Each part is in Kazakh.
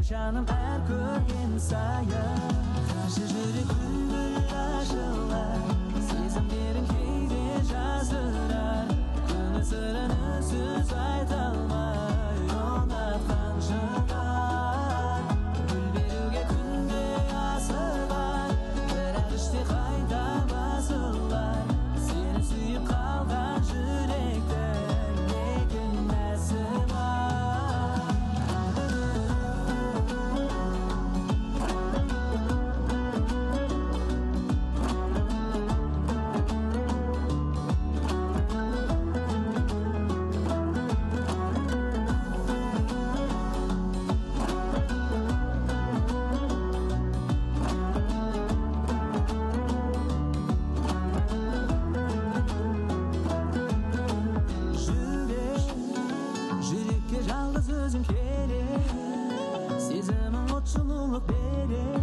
Жаным әр көрген сайын қанша жүрек гүл-гүл ашылар, сезімдерің кейде жасырар, көңіл сырын үнсіз айта алмай ұнатқан шығар. Гүл беруге күнде асығар, бірақ іште қайта басылар, сені сүйіп қалған жүректің не кінәсі бар? Жүрекке жалғыз өзің керек, сезімің от жылулық берер,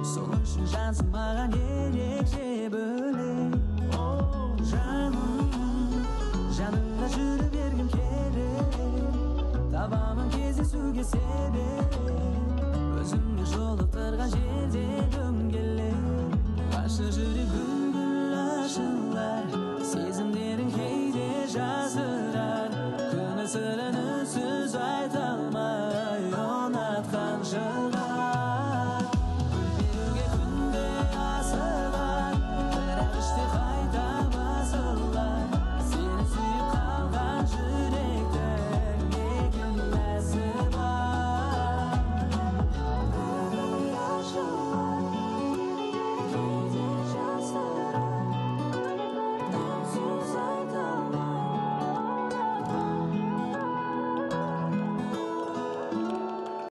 сол үшін жансың маған ерекше бөлек. О, жаным, жаныңда жүре бергім келер, табамын кездесуге себеп, өзіңді жолықтырған жерде